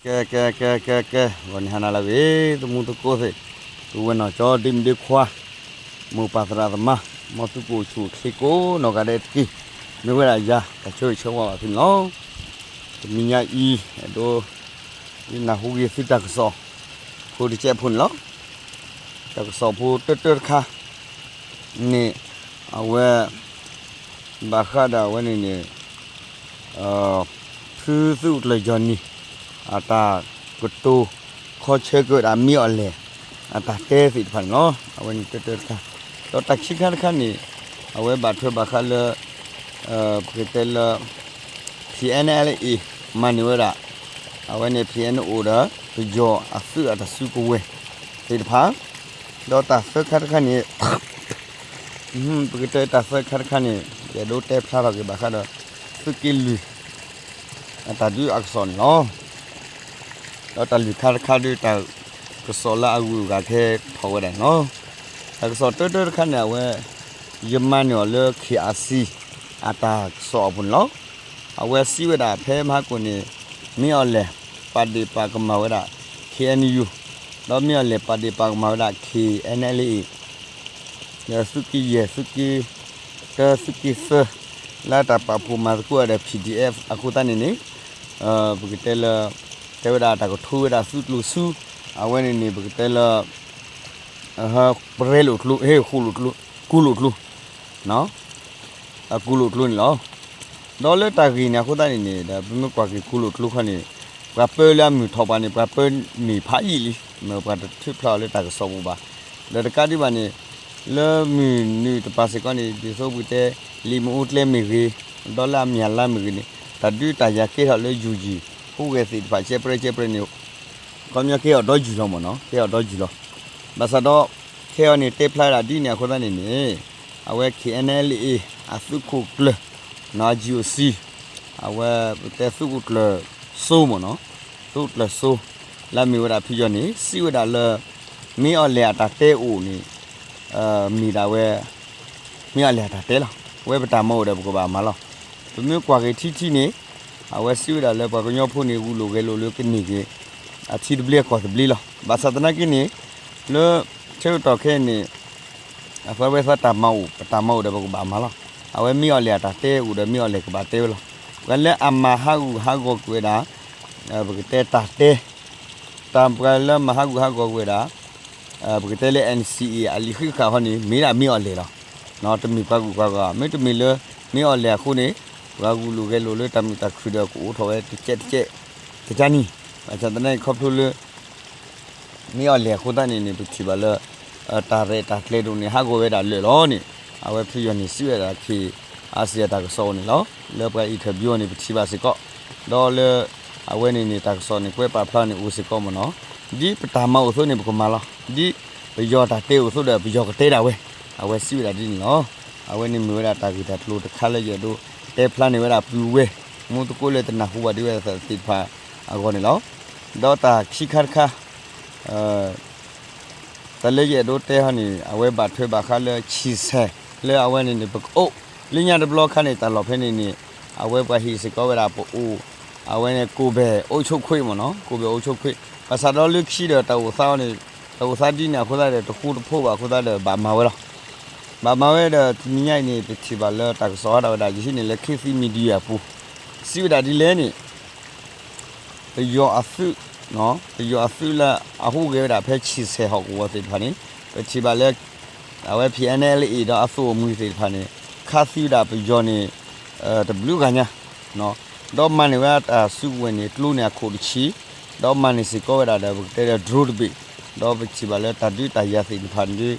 ကဲ ကဲ ကဲ ကဲ ကဲ ဂီၤနံၤဟါနၤလၢအဂ့ၤ သမူသကိးသ့ၣ်, ပုၢ်ဝဲၢ်နီၢ်ကၠီ ဒ့မုၣ်ဒ့ခွါ, မိၢ်ပၢ်သရၣ်သမါ, မ်သုကအိၣ်ဆူၣ်အိၣ်ချ့ကိးနီၢ်ဂၤဒဲးတက့ၢ်. မ့ၢ်ဝဲဒၣ်ယၤ တၢ်ဆၢဂ့ၤဆၢဝါဘၣ်သုန့ၣ်လီၤ. တနံၤညါအံၤ အဲၣ်ဒိး ဒုးနၢ်ဟူက့ၤသုတၢ်ကစီၣ်ဖိတစဲးဖိန့ၣ်လီၤ. တၢ်ကစီၣ်ဖိတၢတၢတခါန့ၣ် အဝဲ ဘၣ်ဃးဒီးအဝဲန့ၣ်န့ၣ် ဖုသုးခိၣ်ကျၢၢ် Johnny အတၢ်ကတိၤ ခီဆၢက့ၤဝဲဒၣ်မ့ၢ်အီၣ်လဲၣ် အတၢ်တဲသ့ၣ်တဖၣ်န့ၣ်လီၤ. အဝဲန့ၣ်တၢတၢတခါ, ဒီးတၢ်ခံခါတခါန့ၣ် အဝဲဘၣ်ထွဲဘၣ်ဃးလၢ ပကတဲလၢ P N L A မၤန့ၢ်ဝဲဒၣ် အဝဲန့ၣ် P N O ဒီး ပယီၤအသုးအတၢ်စုကဝဲၤသ့ၣ်တဖၣ်, ဒီးတၢ်သၢခါတခါန့ၣ် ပကတဲတၢ်သၢခါတခါန့ၣ် ယအဲၣ်ဒိးတဲဖျါထီၣ်က့ၤဘၣ်ဃးဒီး သုးက့လွံၢ် အတၢ်ဒုးအကစီၣ်န့ၣ်လီၤ. ဒီးတၢ်လွံၢ်ခါတခါဒုး တၢ်ကစီၣ်လၢအဂုၤအဂၤကဟဲထီၣ်ဝဲဒၣ်န့ၣ်လီၤ. တၢ်ကစီၣ်တၢတၢတခါန့ၣ် အဝဲ ယမၤန့ၢ်အီၤလၢ K R C အတၢ်ကစီၣ်အပူၤန့ၣ်လီၤ. အဝဲစံးဝဲဒၣ်ဖဲမဟါကိၣ်န့ၣ် မ့ၢ်အီၣ်လဲၣ် ပာ်ဒ့ၣ်ပာ်ကမၣ်ဝဲဒၣ် K N U ဒီးမ့ၢ်အီၣ်လဲၣ် ပာ်ဒ့ၣ်ပာ်ကမၣ်ဝဲဒၣ် K N L A ဒီးသုးက့ယဲၢ် သုးက့တၢ သုးက့သၢ လၢတၢ်ပာ်ဖှိၣ်မၤသကိးဒီး P D F အဃိသတးန့ၣ်န့ၣ် ပကတဲလၢ တဲဝဲဒၣ်တၢ်ကထိဝဲဒၣ်သုးကျိၤဆူ အဝဲန့ၣ်န့ၣ် ပကတဲလၢ ပရဲလိာ်ကျိ ဟ့ၣ် ဃိၣ်လိာ်ကျိ ကူလိာ်ကျိ အကူလိာ်ကျိန့ၣ်လီၤ. ဒီးလၢတၢ်ဂ့ၢ်န့ၣ်အဃိသတးန့ၣ်န့ၣ် ဒီးပမ့ၢ်ကွၢ်က့ၤကူလိာ်ကျိခီန့ၣ် ပှၤပၢလၢအမုၢ်ထီၣ်ပှၤန့ၣ် ပှၤပၢန့ၢ်ဖးယံာ်လံ, မ့ၢ်ပှၤတထုးဖျါအီၤလၢတၢ်ကစီၣ်ပူၤဘၣ်. ဒီးတကးဒံးဘၣ်န့ၣ် လၢမုၢ်နုာ်တပၤစ့ၢ်ကီးန့ၣ် ဒ်သိးပကတဲ လံာ်မ့ၣ်အူကျဲမ့ၢ်ဂ့ၤ, ဒီးလၢအမၠၣ်လါမ့ၢ်ဂ့ၤန့ၣ် တၢ်ဒုးတၢ်ယၤကဲထီၣ်လၢယိၤယံၤ ဟူးဂဲၤသ့ၣ်တဖၣ် ကဲပြဲကဲပြဲန့ၣ် ခီပညီကဲအီၤဒီယုၢ်လီၤမ့ၢ်နီၤ, ကဲအီၤဒီယုၢ်လီၤ. ဘၣ်ဆၣ်ဒီး ခဲအံၤန့ၣ် တဲဖျါဒၣ်ဒ်န့ၣ်အဃိသတးန့ၣ်န့ၣ် အဝဲ K N L A အသုးခိၣ်ကျၢၢ် နီၢ် G O C အဝဲ ပတဲသုးခိၣ်ကျၢၢ်စိမ့ၢ်နီၤ, သုးခိၣ်ကျၢၢ်စိ လၢအမ့ၢ်ဝဲဒၣ်ဖုယီၤန့ၣ် စံးဝဲဒၣ်လၢ မ့ၢ်အီၣ်လဲၣ်အတၢ်တဲအိၣ်န့ၣ် မ့ၢ်ဒၣ်ဝဲ မ့ၢ်အီၣ်လဲၣ်အတၢ်တဲလီၤ. ဝဲပတၢ်မၤအိၣ်ဒီးပကဘၣ်မၤလီၤ. ပမ့ၢ်ကွၢ်က့ၤထံထံန့ၣ် အဝဲစံးဝဲဒၣ်လၢပှၤကညီဖိန့ၣ် ဂုာ်လိာ်ဂဲၤလိာ်လၢကန့ၢ်က့ၤ အထံတဘျ့အကီၢ်တဘျ့လီၤ. ဘၣ်ဆၣ်သနာ်က့န့ၣ် လၢဆၢကတီၢ်ခဲအံၤန့ၣ် အသးဝဲသးတၢ်မၤအိၣ် ပတၢ်မၤအိၣ်ဒီးပကဘၣ်မၤလီၤ. အဝဲမ့ၢ်အီၣ်လဲၣ်အတၢ်တဲအိၣ်ဒီးမ့ၢ်အီၣ်လဲၣ်ကဘၣ်တဲဝဲလီၤ. ပှၤလၢအမၤဟးဂူာ်ဟးဂီၤကွံာ်ဝဲဒၣ် ပကတဲတၢ်တဲ တၢ်ပှၤလၢမၤဟးဂူာ်ဟးဂီၤကွံာ်ဝဲဒၣ် ပကတဲလၢ N C A အလံာ်ဃံးဃာ်ဟီန့ၣ် မ့ၢ်ဒၣ်မ့ၢ်အီၣ်လဲၣ်လီၤ. တမ့ၢ်ပှၤဂုၤပှၤဂၤ, မ့တမ့ၢ်လၢ မ့ၢ်အီၣ်လဲၣ်အဃိန့ၣ် ပှၤဂုာ်လိာ်ဂဲၤလိာ်လၢတၢ်မုာ်တၢ်ခုၣ်ဒီးကအိးထီၣ်ဝဲတကဲးတကဲး တကါနံၤ, ဘၣ်ဆၣ်သနာ်က့ခီဖျိလၢ မ့ၢ်အီၣ်လဲၣ်အဃိသတးန့ၣ်န့ၣ် ပထံၣ်ဘၣ်လၢ တၢ်ရဲၣ်တၢ်ကျဲၤဒိၣ်န့ၣ် ဟးဂီၤဝဲဒၣ်လၢာ်လီၤန့ၣ် အဝဲဖုယီၤန့ၣ်စံးဝဲဒၣ် ခ့ၣ် အါစံၣ် အတၢ်ကစီၣ်အိၣ်န့ၣ်လီၤ. လၢပှၤ interview န့ၣ် ပထံၣ်ဘၣ်စ့ၢ်ကီး, ဒီးလၢ အဝဲန့ၣ်န့ၣ် တၢ်ကစီၣ်န့ၣ် ကွဲးပာ်ဖျါန့ၣ်အိၣ်စ့ၢ်ကီးမ့ၢ်နီၤ, ဒ်ပတၢ်မၤအိၣ်အသိးန့ၣ် ပကမၤလီၤ, ဒ်ပယီၤတၢ်တဲအိၣ်အသိးဒီး ပယီၤကတဲဒၣ်ဝဲ, အဝဲစံးဝဲဒၣ်ဒ်န့ၣ်လီၤ. အဝဲန့ၣ်မ့ၢ်ဝဲဒၣ်တၢ်ဂ့ၢ်တၢ်ကျိၤတခါလၢယအဲၣ်ဒိးတဲဖျါန့ၢ်ဝဲဒၣ်ပုၢ်ဝဲၢ် မူသကိးလၢတနၢ်ဟူဘၣ်ဒံးဝဲသ့ၣ်တဖၣ် အဂီၢ်န့ၣ်လီၤ. ဒီးတၢ်ခံခါတခါ တၢ်လၢယအဲၣ်ဒိးတဲဟီန့ၣ် အဝဲဘၣ်ထွဲဘၣ်ဃးလၢဆံၣ်ဆဲၣ် လၢအဝဲန့ၣ်န့ၣ် ပကအိၣ် လၢညါတဘျီခါန့ၣ် တၢ်လီၢ်ဖဲန့ၣ်န့ၣ် အဝဲပှၤဟ့ၣ်စ့ၢ်ကီးဝဲဒၣ်ပအိၣ် အဝဲန့ၣ် ကိုယ်ပိုင်အုပ်ချုပ်ခွင့်မ့ၢ်နီၤ, ကိုယ်ပိုင်အုပ်ချုပ်ခွင့်, ဘၣ်ဆၣ်ဒီးလၢခံဒီးတၢ်အိၣ်သးအီၤန့ၣ် တၢ်အိၣ်သးဒ်န့ၣ်အဃိသတးဒီး တဃူတဖိးဘၣ်အဃိသတးဒီး ဘၣ်မၤဝဲလီၤ. ဘၣ်မၤဝဲဒီးတနံၤညါအံၤန့ၣ် ပထံၣ်ဘၣ်လၢတၢ်ကစီၣ်အါဒၣ်ဝဲဒၣ် ယဟံးန့ၢ်လၢ ခေတ်သစ် Media အပူၤ စံးဝဲဒၣ်ဒ်လဲၣ်န့ၣ် ပယီၤအသုး, ပယီၤအသုးလၢအဟူးဂဲၤဝဲဒၣ်ဖဲဆံၣ်ဆဲၣ်ဟီၣ်ကဝီၤသ့ၣ်တဖၣ်န့ၣ် ပထံၣ်ဘၣ်လၢ အဝဲ P N L A ဒီးအသုးအမှံၤသ့ၣ်တဖၣ်န့ၣ် ခးသံဝဲဒၣ်ပယီၤန့ၣ် တဘျုးဂၤညါ, ဒီးမၤန့ၢ်ဝဲဒၣ်တၢ်စုကဝဲၤန့ၣ် ကျိန့ၣ်အခိၣ်တဆံ, ဒီးမၤန့ၢ်စ့ၢ်ကီးဝဲဒၣ်ဒီး ပကတဲဒီး drone တဘ့ၣ်, ဒီးပထံၣ်ဘၣ်လၢတၢ်ဒုးတၢ်ယၤသ့ၣ်တဖၣ်န့ၣ်ဒုး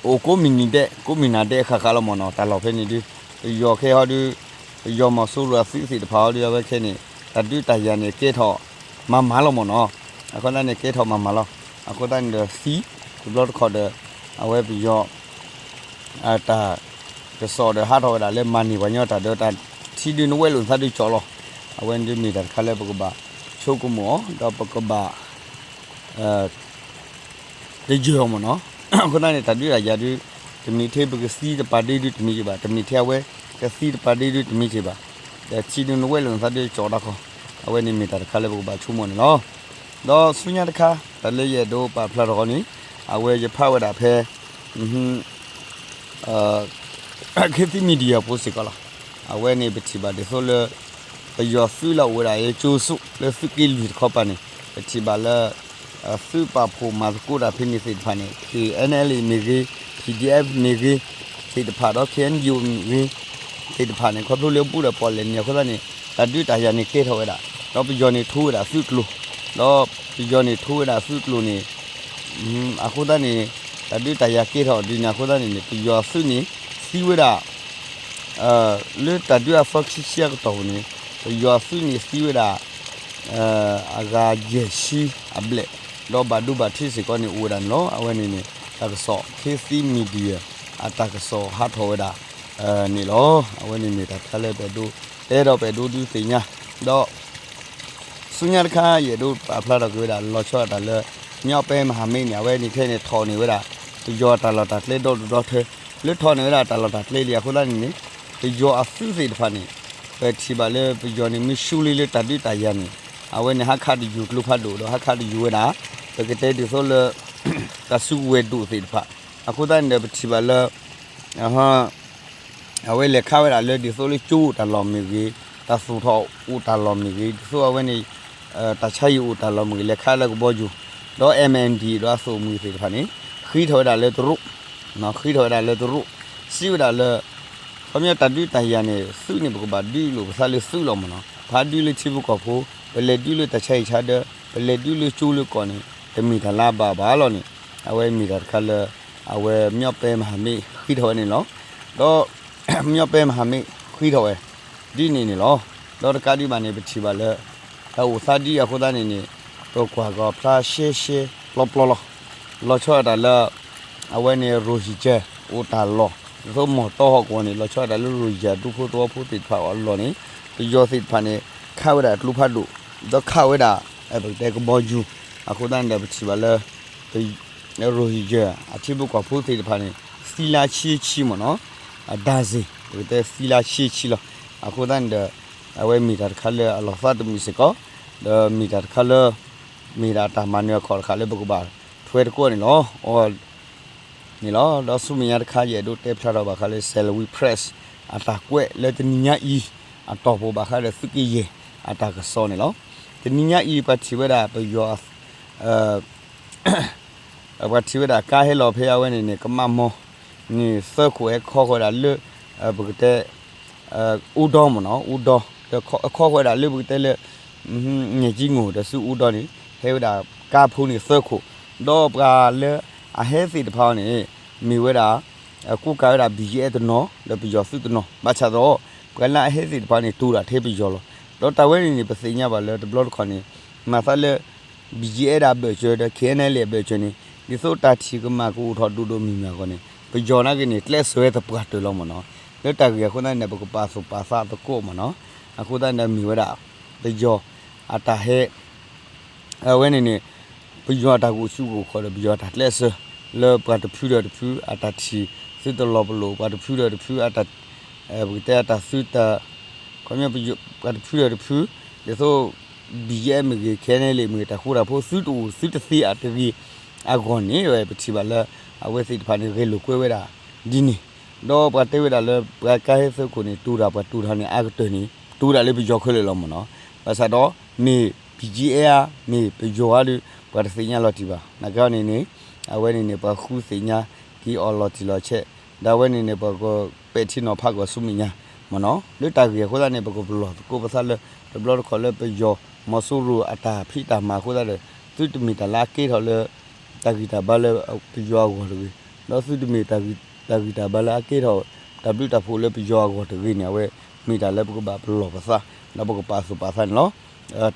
အိၣ်ကိးမုၢ်နံၤဒဲး ကိးမုၢ်နၤဒဲးဃၣ်ဃၣ်လီၤမ့ၢ်နီၤ, တၢ်လီၢ်ဖဲန့ၣ်ဒုး ပယီၤခဲအံၤဟီဒုး ပယီၤမီၤစိရိၤအသုးသ့ၣ်တဖၣ်ဟီဒုး အဝဲခဲန့ၣ် တၢ်ဒုးတၢ်ယၤန့ၣ်ကဲထီၣ်မၤမၤလီၤမ့ၢ်နီၤ, အဃိသတးန့ၣ် ကဲထီၣ်မၤမၤလီၤ, အဃိသတးန့ၣ်ဒီးသံ တဘျီတခီၣ်ဒီး အဝဲပယီၤ တၢ်ကစီၣ်ဒီးဟးထီၣ်ဝဲဒၣ်လၢ မၤန့ၢ်ပှၤကညီတၢ်ဒုးတၢ်ထံဒုး နဝဲလိာ်နသးဒုးကၠီလီၤ, အဝဲန့ၣ်ဒုးမ့ၢ်တၢ်တခါလၢပကဘၣ်ဆိကမိၣ်အီၤ ဒီးပကဘၣ် တယၢၢ်အီၤမ့ၢ်နီၤ, အဃိသတးန့ၣ် တၢ်ဒုးတၢ်ယၤဒုး တမ့ၢ်ထဲပကသံတပာ်ဒ့ဒုးတမ့ၢ်က့ၤဘၣ်, တမ့ၢ်ထဲအဝဲကသံတပာ်ဒ့ဒုးတမ့ၢ်က့ၤဘၣ်, ဒီးထံဒုးနဝဲလိာ်နသးဒုးကၠီတၢ်ခီ, အဝဲန့ၣ်မ့ၢ်တၢ်တခါလၢပကဘၣ်ဆိကမိၣ်န့ၣ်လီၤ. ဒီးဆူညါတခါ တၢ်လၢယအဲၣ်ဒိးပာ်ဖျါထီၣ်ဃီန့ၣ် အဝဲယဖးဝဲဒၣ်ဖဲ ခ့သံ media ဖိစ့ၢ်ကီးလီၤ. အဝဲန့ၣ်ပထံၣ်ဘၣ်ဒ်သိးလၢ ပယီၤသုးလၢအိၣ်ဝဲဒၣ်လၢကၠိစိလၢသုးက့လွံၢ်တခီပၤန့ၣ် ပထံၣ်ဘၣ်လၢ သုးပာ်ဖှိၣ်မၤသကိးတၢ်ဖဲန့ၣ်သ့ၣ်တဖၣ်န့ၣ် K N L A မ့ၢ်ဂ့ၤ, P D F မ့ၢ်ဂ့ၤ သ့ၣ်တဖၣ်ဒီး K N U မ့ၢ်ဂ့ၤ သ့ၣ်တဖၣ်န့ၣ် ခီဖျိလၢဘူၣ်ဒီးပီၣ်လဲၣ်န့ၣ်အဃိသတးန့ၣ် တၢ်ဒုးတၢ်ယၤန့ၣ်ကဲထီၣ်ဝဲဒၣ် ဒီးပယီၤန့ၣ်ထိဝဲဒၣ်သုးကျိၤ ဒီးပယီၤန့ၣ်ထိဝဲဒၣ်သုးကျိၤန့ၣ် အဃိသတးန့ၣ် တၢ်ဒုးတၢ်ယၤကဲထီၣ်ဒ်န့ၣ်အဃိသတးန့ၣ်န့ၣ် ပယီၤသုးန့ၣ် သံဝဲဒၣ် လၢတၢ်ဒုးအသီခံဆံအကတီၢ်ပူၤန့ၣ် ပယီၤသုးန့ၣ်သံဝဲဒၣ် အဂၤယဲၢ်ဆံအဘျဲၣ် ဒီးဘၣ်ဒိဘၣ်ထံးစ့ၢ်ကီးန့ၣ်အိၣ်ဝဲဒၣ်န့ၣ်လီၤ. အဝဲန့ၣ်န့ၣ် တၢ်ကစီၣ် ခ့သံ media အတၢ်ကစီၣ်ဟးထီၣ်ဝဲဒၣ် န့ၣ်လီၤ. အဝဲန့ၣ်မ့ၢ်တၢ်တခါလၢပအဲၣ်ဒိးတဲဒီးပအဲၣ်ဒိးဒုးသ့ၣ်ညါ ဒီး ဆူညါတခါ ယအဲၣ်ဒိးပာ်ဖျါထီၣ်က့ၤဝဲဒၣ် လီၤဆီဒၣ်တၢ်လၢ မြောက်ပိုင်းမဟာမိတ်န့ၣ် အဝဲန့ၣ်ခဲအံၤန့ၣ် ထီၣ်န့ၢ်ဝဲဒၣ် ပယီၤအတၢ်လီၢ်တၢ်ကျဲဒီဒူၣ်ဒီထၢ လၢထီၣ်န့ၢ်ဝဲဒၣ်တၢ်လီၢ်တၢ်ကျဲလံအဃိသတးန့ၣ်န့ၣ် ပယီၤအသုးသ့ၣ်တဖၣ်န့ၣ် ပထံၣ်ဘၣ်လၢပယီၤန့ၣ် မ့ၢ်ဆူလံလၢတၢ်ဒုးတၢ်ယၤန့ၣ် အဝဲန့ၣ်ဟးခးတယုၢ်ကျိဖးဒိၣ်ဒီးဟးခးတယုၢ်ဝဲဒၣ် ပကတဲဒ်သိးလၢ တၢ်စုကဝဲၤဒိၣ်သ့ၣ်တဖၣ် အဃိသတးန့ၣ်ဒီးပထံၣ်ဘၣ်လၢ အဝဲလဲၤခးဝဲဒၣ်လၢဒ်သိးလၢကၠိအိၣ်တၢ်လီၢ်မ့ၢ်ဂ့ၤ, တၢ်သူၣ်ထီၣ်အိၣ်တၢ်လီၢ်မ့ၢ်ဂ့ၤ, ဒ်သိးအဝဲန့ၣ် တၢ်ဆါဟံၣ်အိၣ်တၢ်လီၢ်မ့ၢ်ဂ့ၤ လဲၤခးလၢကဘီယူၤ, ဒီး M N D ဒီးအသုးမုၢ်သ့ၣ်တဖၣ်န့ၣ် ဃ့ထီၣ်ဝဲဒၣ်လၢတရူး, ဃ့ထီၣ်ဝဲဒၣ်လၢတရူး, စံးဝဲဒၣ်လၢ ခီပညီတၢ်ဒုးတၢ်ယၤန့ၣ် သုးန့ၣ် ပကဘၣ်ဒုးလိာ်ပသးလၢသုးလီၤမ့ၢ်နီၤ, ဖးဒုးလၢထံဖိကီၢ်ဖိ, ပလဲၤဒုးလၢတၢ်ဆါဟံၣ်ဆါဒၢ, ပလဲၤဒုးလၢကၠိလၢကီၢ်န့ၣ် တမ့ၢ်တၢ်လၢအဘၣ်ဘၣ်လီၤန့ၣ်, အဝဲမ့ၢ်တၢ်တခါလၢ အဝဲ မြောက်ပိုင်းမဟာမိတ် ဃ့ထီၣ်ဝဲန့ၣ်လီၤ. ဒီး မြောက်ပိုင်းမဟာမိတ် ဃ့ထီၣ်ဝဲ ဒ်န့ၣ်န့ၣ်လီၤ. ဒီးတကးဒံးဘၣ်န့ၣ် ပထံၣ်ဘၣ်လၢ တၢ်အိၣ်သးဒ်အဃိသတးန့ၣ်န့ၣ် ပကွၢ်ကီၤဖျါရှဲရှဲပျီပျီလီၤ. လီၤဆီဒၣ်တၢ်လၢ အဝဲန့ၣ် Rohingya အိၣ်တၢ်လီၢ် ဒ်သိးမီၢ်တီဟီၣ်ကဝီၤန့ၣ် လီၤဆီဒၣ်တၢ်လၢ Rohingya ဒူဖိသဝီဖိသ့ၣ်တဖၣ်အလီၢ်န့ၣ် ပယီၤသ့ၣ်တဖၣ်န့ၣ် ခးဝဲဒၣ်ကျိဖးဒိၣ် ဒီးခးဝဲဒၣ် ပကတဲကဘီယူၤ အဃိသတးန့ၣ်ဒီး ပထံၣ်ဘၣ်လၢ Rohingya အထံဖိကီၢ်ဖိသ့ၣ်တဖၣ်န့ၣ် သံလၢဆံဆံမ့ၢ်နီၤ, အဒါဇင် ပကတဲသံလၢဆံဆံလီၤ. အဃိသတးန့ၣ်ဒီး အဝဲမ့ၢ်တၢ်တခါလၢအလီၤသးတမုာ်စ့ၢ်ကီး, ဒီးမ့ၢ်တၢ်တခါလၢ မ့ၢ်ဒၣ်တၢ်မၤနၢၤအခီၣ်တဃာ်လၢပကဘၣ်ထွဲတကိးန့ၣ်လီၤ. အီၤ န့ၣ်လီၤ. ဒီးဆူမဲာ်ညါတခါ ယအဲၣ်ဒိးတဲဖျါထီၣ်ဘၣ်ဃးလၢ Salween Press အတၢ်ကွဲးလၢတနံၤညါအံၤ အတီၢ်ပူၤဘၣ်ဃးဒီးသုးက့ယဲၢ်အတၢ်ကစီၣ်န့ၣ်လီၤ. တနံၤညါအံၤ ပှၤထံၣ်ဝဲဒၣ်ပယီၤ ပှၤထံၣ်ဝဲဒၣ်ကါဟဲလီၤဖဲအဝဲန့ၣ်န့ၣ် ကမၣ်မီၢ်န့ၣ်သၢခိၣ် ဟဲခီဃီၤဝဲဒၣ်လၢ ပကတဲ အူဒီမ့ၢ်နီၤ, အူဒီ ဒီးခီဃီၤဝဲဒၣ်လၢပကတဲလၢ ညၣ်ကၠံငိၣ် ဒီးဆူအူဒီန့ၣ် ဟဲဝဲဒၣ်ကါဖိန့ၣ်သၢခိၣ်, ဒီးပှၤလၢအဟဲသ့ၣ်တဖၣ်အံၤန့ၣ် မ့ၢ်ဝဲဒၣ် ကိးကးဝဲဒၣ် BGF တနီၤ ဒီးပယီၤသုးတနီၤ ဘၣ်ဆၣ်ဒီး ပှၤလၢအဟဲသ့ၣ်တဖၣ်န့ၣ် တိၢ်ဒၣ်ထဲပယီၤလီၤ. ဒီးတၢ်ဝဲန့ၣ်န့ၣ် ပသ့ၣ်ညါဘၣ်လၢတဘျီတခီၣ်န့ၣ် မၤသးလၢ BGF ဒၣ်ဘၢၣ်စၢၤဒီး K N L A အဘၢၣ်စၢၤန့ၣ် ဒ်သိးတၢ်ထံၣ်ကမၣ်ကအိၣ်ထီၣ်ဒိၣ်ဒိၣ်မုၢ်မုၢ်အဂီၢ်န့ၣ် ပယီၤနာ်က့န့ၣ် ကျဲးစၢးဝဲသပှၢ်တၢၢ်လီၤမ့ၢ်နီၤ. လၢတၢ်ဂ့ၢ်အဃိသတးန့ၣ် ပကပာ်သူၣ်ပာ်သးသကိးမ့ၢ်နီၤ. အဃိသတးန့ၣ်ဒီးမ့ၢ်ဝဲဒၣ် ပယီၤအတၢ်ဟဲ အဝဲန့ၣ်န့ၣ် ပယီၤအတၢ်ဂိၢ်ဆူၣ်ဂိၢ်ခီၣ်ဒီး ပယီၤအတၢ်ကျဲးစၢး လၢပှၤတဖုဒီးတဖု အတၢ်ထံၣ်သုတလီၤပလိာ် ပှၤတဖုဒီးတဖု အတၢ် ပကတဲအတၢ်သုတၢ် ခီပညီ ပှၤတဖုဒီးတဖု ဒ်သိး BGF မ့ၢ်ဂ့ၤ K N L A မ့ၢ်ဂ့ၤ တၢ်ဃူတၢ်ဖိး သုတအိၣ်သုတသ့အတဂ့ၤ အဂီၢ်န့ၣ် ပထံၣ်ဘၣ်လၢ အဝဲသ့ၣ်တဖၣ်န့ၣ် ဂဲၤလိာ်ကွဲဝဲဒၣ်ဒ်န့ၣ်, ဒီးပှၤတဲဝဲဒၣ်လၢ ပှၤကါဟဲသၢခိၣ်န့ၣ် တိၢ်တၢ်ပှၤတိၢ်တၢ်န့ၣ် အါကတၢၢ်န့ၣ် တိၢ်ဒၣ်လၢပယီၤခဲလၢာ်လီၤမ့ၢ်နီၤ. ဘၣ်ဆၣ်ဒီး မ့ၢ် BGF ဧါ မ့ၢ်ပယီၤဧါဒီး ပှၤတသ့ၣ်ညါလီၤတံၢ်ဘၣ်. နာ်က့န့ၣ်န့ၣ် အဝဲန့ၣ်န့ၣ် ပှၤဃုသ့ၣ်ညါက့ၤအီၤလီၤတံၢ်လီၤဆဲး, ဒီးအဝဲန့ၣ်န့ၣ် ပကပဲာ်ထံနီၤဖးကီးဆူမဲာ်ညါမ့ၢ်နီၤ. လၢတၢ်ဂ့ၢ်အဃိသတးန့ၣ် ပကပလီၢ်သကိးပသးလၢ တဘျီတခီၣ်လၢပယီၤ မီၤစိရိၤအတၢ်ဖံးတၢ်မၤအဃိသတးဒီး သုတမ့ၢ်တၢ်လၢအကဲထီၣ်လၢ တၢ်ဂံၢ်တၢ်ဘါလၢပယီၤအဂီၢ်တဂ့ၤ, ဒီးသုတမ့ၢ်တၢ်ဂံၢ်တၢ်ဘါလၢအကဲထီၣ် တၢ်ဘျုးတၢ်ဖှိၣ်လၢပယီၤအဂီၢ်တဂ့ၤန့ၣ် အဝဲမ့ၢ်တၢ်လၢပကဘၣ်ပလီၢ်ပသး ဒီးပကပာ်သူၣ်ပာ်သးန့ၣ်လီၤ.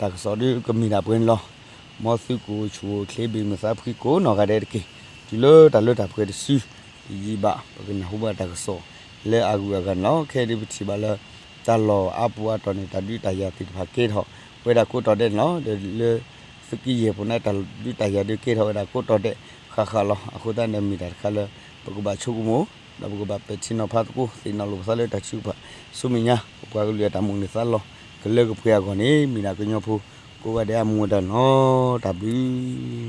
တၢ်ကစီၣ်ဒ်ကမ့ၢ်ဒၣ်ပှဲၤန့ၣ်လီၤ. မ်သုကအိၣ်ဆူၣ်အိၣ်ချ့ ဘၣ်မုာ်သးဖှံကိးနီၢ်ဂၤဒဲးတက့ၢ်. တုၤလၢတၢ်လၢတၢ်ပှဲၤတစု ယံာ်ဘၣ် ပကနၢ်ဟူဘၣ်တၢ်ကစီၣ်လၢအဂုၤအဂၤန့ၣ်လီၤ. ခဲအံၤဒ်ပထံၣ်ဘၣ်လၢ တၢ်လီၢ်အါပူၤအါတီၤန့ၣ် တၢ်ဒုးတၢ်ယၤသ့ၣ်တဖၣ်ကဲထီၣ်ဝဲဒၣ်ကိးတီၤဒဲးန့ၣ်လီၤ. ဒီးလၢ သုးက့ယဲၢ်ပူၤန့ၣ် တၢ်ဒုးတၢ်ယၤဒုးကဲထီၣ်ဝဲဒၣ်ကိးတီၤဒဲးဃၣ်ဃၣ်လီၤ. အဃိသတးန့ၣ် မ့ၢ်တၢ်တခါလၢ ပကဘၣ်ဆိကမိၣ် ဒီးပကဘၣ်ပဲာ်ထံနီၤဖးသကိး သ့ၣ်နီၣ်လိာ်ပသးလၢတၢ်ထုကဖၣ် ဆူမဲာ်ညါ ပပှၤကလုာ်အတၢ်မုၢ်လၢ်သးလီၤ တၢ်လၢကပှဲၤအဂီၢ်န့ၣ် မ့ၢ်ဒၣ်ကညီဖိ ကိးဂၤဒဲးအမူအဒါန့ၣ်လီၤ. တၢ်ဘျုး